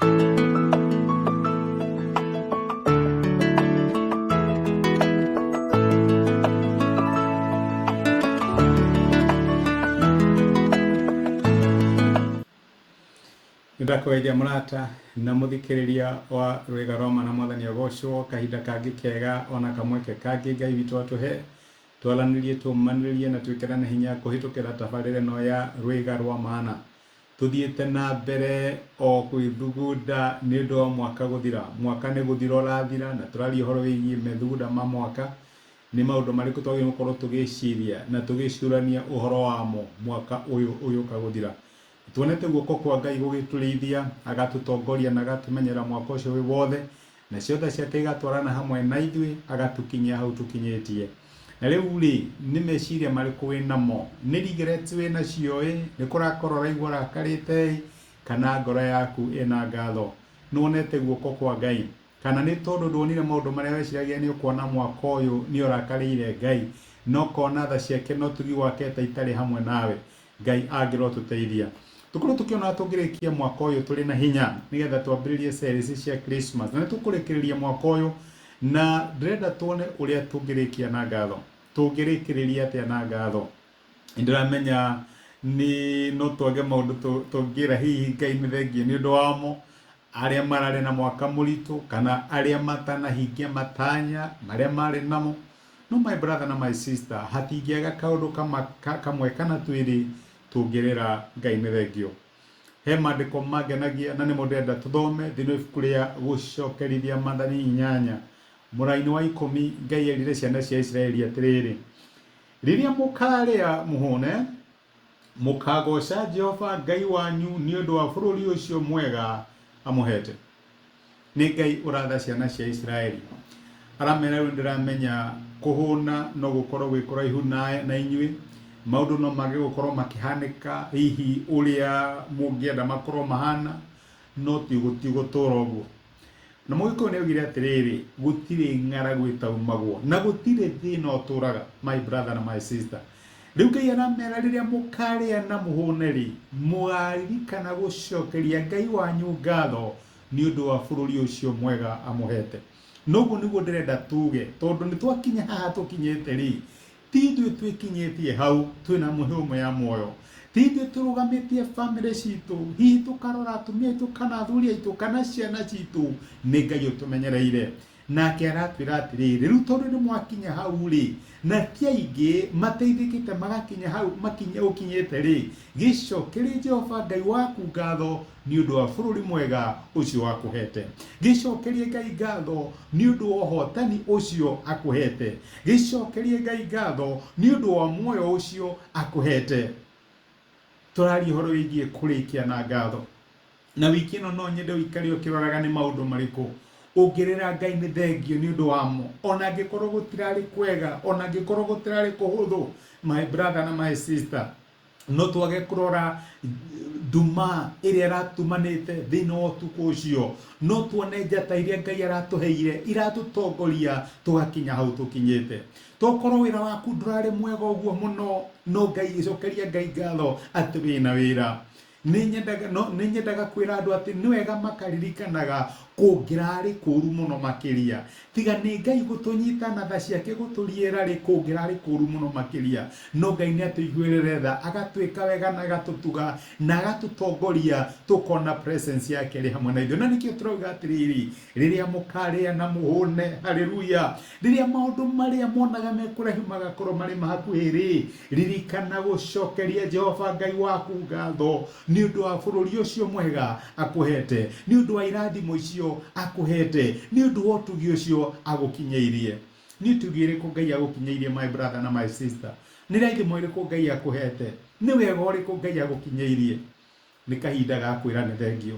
Nĩndakũgeithia mũrata na mũthikĩrĩria wa Rwĩga rwa Ma na Mwathani agocwo kahinda kangĩ kega ona kamweke kangĩ Ngai witũ atũhe twaranĩrie tũmanĩrĩrie na twĩkĩrane hinya kũhĩtũkĩra tabarĩra ĩno ya Rwĩga rwa Mana. Tũthiĩte na mbere o gwĩthugunda nĩ ũndũ wa mwaka gũthira. Mwaka nĩ gũthira ũrathira na tũraria ũhoro wĩgiĩ methugunda ma mwaka. Nĩ maũndũ marĩkũ twagĩrĩirwo gũkorwo tũgĩciria na tũgĩcũrania ũhoro wamo mwaka ũyũ ũgĩũka gũthira. Tuonete guoko kwa Ngai gũgĩtũrĩithia, agatũtongoria na agatũmenyerera mwaka ũcio wĩ wothe, nacio tha ciake igatwarana hamwe na ithuĩ, agatukinyia hau tũkinyĩtie. Na rĩu rĩ, nĩ meciria marĩkũ wĩ namo? Nĩ regrets wĩ nacio ĩ? Nĩ kũrakara ũraigua ũrakarĩte ĩ? Kana ngoro yaku ĩna ngatho? Nĩwonete guoko kwa Ngai? Kana nĩ tondũ nduonire maũndũ marĩa weciragia nĩ ũkuona mwaka ũyũ nĩ ũrakarĩire Ngai, na ũkona tha ciake na ũtugi wake ta itarĩ hamwe nawe? Ngai angĩrotũteithia tũkorwo tũkĩona tũngĩrĩkia mwaka ũyũ tũrĩ na hinya nĩgetha twambĩrĩrie series cia Christmas, na nĩ tũkũrĩkĩrĩria mwaka ũyũ na ndĩrenda tuone ũrĩa tũngĩrĩkia na ngatho. Tũngĩrĩkĩrĩria atĩa na ngatho? Nĩndĩramenya nĩ no twage maũndũ tũngĩra hihi Ngai nĩ thengiũ nĩ ũndũ wamo, arĩa mararĩ na mwaka mũritũ kana arĩa matanahingia matanya marĩa marĩ namo. No my brother na my sister, hatingĩaga kaũndũ kamwe kana twĩrĩ tũngĩrĩra Ngai nĩ thengiũ. He maandĩko mangenagia na nĩmo ndĩrenda tũthome thĩinĩ wa ibuku rĩa Gũcokerithia Maathani 8 mũraini wa 10. Ngai erire ciana cia Isiraeli atĩrĩrĩ, rĩrĩa mũkarĩa mũhũne, mũkagooca Jehova Ngai wanyu nĩ ũndũ wa bũrũri ũcio mwega amũheete. Nĩ Ngai ũratha ciana cia Isiraeli. Aramera rĩu ndĩramenya kũhũna no gũkorwo gwĩ kũraihu na inyuĩ, maũndũ no mage gũkorwo makĩhanĩka hihi ũrĩa mũngĩenda makorwo mahana, no ti gũtũra ũguo. Na Mũgĩkũyũ nĩ augire atĩrĩrĩ, gũtirĩ ng'aragu ĩtaumagwo na gũtirĩ thĩna ũtũraga, my brother na my sister. Rĩu Ngai aramera rĩrĩa mũkarĩa na mũhũne rĩ, mũgaririkana gũcokeria Ngai wanyu ngatho nĩ ũndũ wa bũrũri ũcio mwega amũhete. Noguo nĩguo ndĩrenda tuge, tondũ nĩ twakinya haha tũkinyĩte rĩ, ti ithuĩ twĩkinyĩtie hau twĩna mĩhũmũ ya muoyo, ti ithuĩ tũrũgamĩtie bamĩrĩ citũ, hihi tũkarora atumia aitũ kana athuri aitũ kana ciana citũ, nĩ Ngai ũtũmenyereire. Nake aratwĩra atĩrĩrĩ, rĩu tondũ nĩ mwakinya hau rĩ, na ti aingĩ mateithĩkĩte magakinya hau makinya ũkinyĩte rĩ, gĩcokerie Jehova Ngai waku ngatho nĩ ũndũ wa bũrũri mwega ũcio akũhete. Gĩcokerie Ngai ngatho nĩ ũndũ wa ũhotani ũcio akũhete. Gĩcokerie Ngai ngatho nĩ ũndũ wa muoyo ũcio akũhete. Tũraria ũhoro wĩgiĩ kũrĩkia na ngatho. Na wiki ĩno no nyende ũikare ũkĩroraga nĩ maũndũ marĩkũ ũngĩrĩra Ngai nĩ thengio nĩ ũndũ wamo, ona angĩkorwo gũtirarĩ kwega, ona angĩkorwo gũtirarĩ kũhũthũ. My brother na my sister, no twage kũrora nduma ĩrĩa ĩratumanĩte thĩinĩ wa ũtukũ ũcio, no tuone njata iria Ngai aratũheire iratũtongoria tũgakinya hau tũkinyĩte. Tokorwo wĩra waku ndũrarĩ mwega ũguo mũno, no Ngai ĩcokeria Ngai ngatho atĩ wĩna wĩra. Nĩ nyendaga no nĩ nyendaga kwĩra andũ atĩ nĩ wega makaririkanaga kũngĩrarĩ kũru mũno makĩria. Tiga nĩ Ngai gũtũnyita na tha ciake gũtũriĩra rĩ, kũngĩrarĩ kũru mũno makĩria. No Ngai nĩ atũiguĩrĩre tha, agatwĩka wega na agatũtuga na agatũtongoria tũkona presence yake ĩrĩ hamwe na ithuĩ. Na nĩkĩo tũrauga atĩrĩrĩ, rĩrĩa mũkarĩa na mũhũne, haleluya, rĩrĩa maũndũ marĩa monaga me kũraihu magakorwo marĩ mahakuhĩ rĩ, ririkana gũcokeria Jehova Ngai waku ngatho nĩ ũndũ wa bũrũri ũcio mwega akũhete, nĩ ũndũ wa irathimo icio akũhete, nĩ ũndũ wa ũtugi ũcio agũkinyĩirie. Nĩ ũtugi ũrĩkũ Ngai agũkinyĩirie, my brother na my sister? Nĩ irathimo irĩkũ Ngai akũhete? Nĩ wega ũrĩkũ Ngai agũkinyĩirie? Nĩ kahinda ga kwĩra nĩ thengio.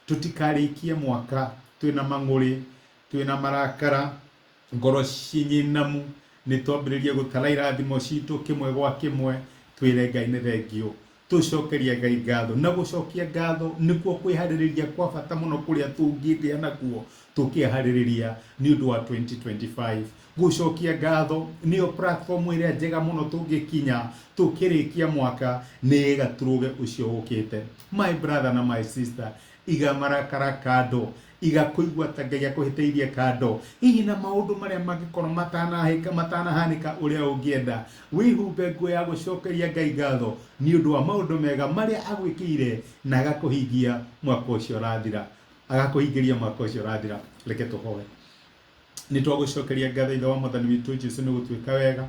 Tũtikarĩkie mwaka twĩna mang'ũrĩ, twĩna marakara, ngoro cinyinamu. Nĩ twambĩrĩrie gũtara irathimo citũ kĩmwe gwa kĩmwe, twĩre Ngai nĩ thengio. Tũcokeria Ngai ngatho, na gũcokia ngatho nĩkuo kwĩharĩrĩria kwa bata mũno kũrĩa tũngĩgĩa nakuo tũkĩharĩrĩria nĩ ũndũ wa 2025. Gũcokia ngatho nĩyo platform ĩrĩa njega mũno tũngĩkinya tũkĩrĩkia mwaka nĩgetha tũrũge ũcio ũkĩte. My brother na my sister, iga marakara kando, iga kũigua ta Ngai akũhĩtĩirie kando, hihi na maũndũ marĩa mangĩkorwo matanahanĩka ũrĩa ũngĩenda. Wĩhumbe nguo ya gũcokeria Ngai ngatho nĩ ũndũ wa maũndũ mega marĩa agwĩkĩire na agakũhingia mwaka ũcio ũrathira, agakũhingĩria mwaka ũcio ũrathira. Reke tũhoe. Nĩ twagũcokeria ngatho Ithe wa Mwathani witũ Jesu nĩ gũtuĩka wega,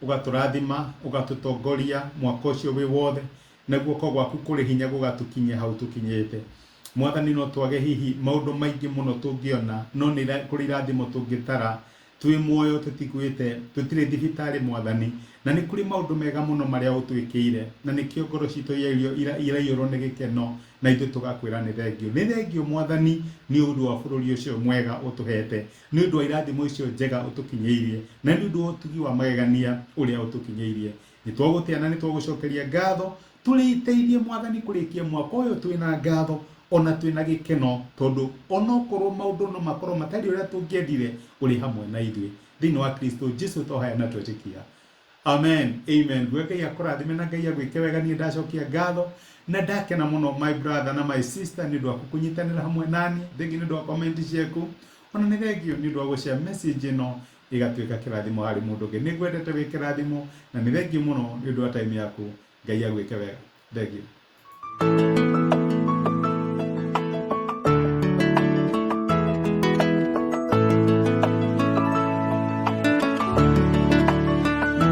ũgatũrathima, ũgatũtongoria mwaka ũcio wĩ wothe, na guoko gwaku kũrĩ hinya gũgatũkinyia hau tũkinyĩte. Mwathani, no twage hihi maũndũ maingĩ mũno tũngĩona, no nĩ kũrĩ irathimo tũngĩtara. Twĩ muoyo, tũtikuĩte, tũtirĩ thibitarĩ Mwathani, na nĩ kũrĩ maũndũ mega mũno marĩa ũtwĩkĩire, na nĩkĩo ngoro citũ iraiyũrwo nĩ gĩkeno, na ithuĩ tũgakwĩra nĩ thengio. Nĩ thengio Mwathani nĩ ũndũ wa bũrũri ũcio mwega ũtũhete, nĩ ũndũ wa irathimo icio njega ũtũkinyĩirie, na nĩ ũndũ wa ũtugi wa magegania ũrĩa ũtũkinyĩirie. Nĩ twagũtĩa na nĩ twagũcokeria ngatho. Tũrĩteithie Mwathani kũrĩkia mwaka ũyũ twĩna ngatho ona twĩna gĩkeno, tondũ onokorwo maũndũ no makorwo matarĩ ũrĩa tũngĩendire, ũrĩ hamwe na ithuĩ. Thĩinĩ wa Kristo Jesu twahoya na twetĩkia. Amen. Amen. Nguo Ngai akũrathime na Ngai agwĩke wega. Niĩ ndacokia ngatho na ndakena mũno, my brother na my sister, nĩ ũndũ wa kũnyitanĩra hamwe nani. Thengiũ nĩ ũndũ wa comment ciaku, ona nĩ thengio nĩ ũndũ wa gũshare message ĩno ĩgatuĩka kĩrathimo harĩ mũndũ ũngĩ. Nĩ ngwendete wĩ kĩrathimo na nĩ thengio mũno nĩ ũndũ wa time yaku. Ngai agwĩke wega. Thengio.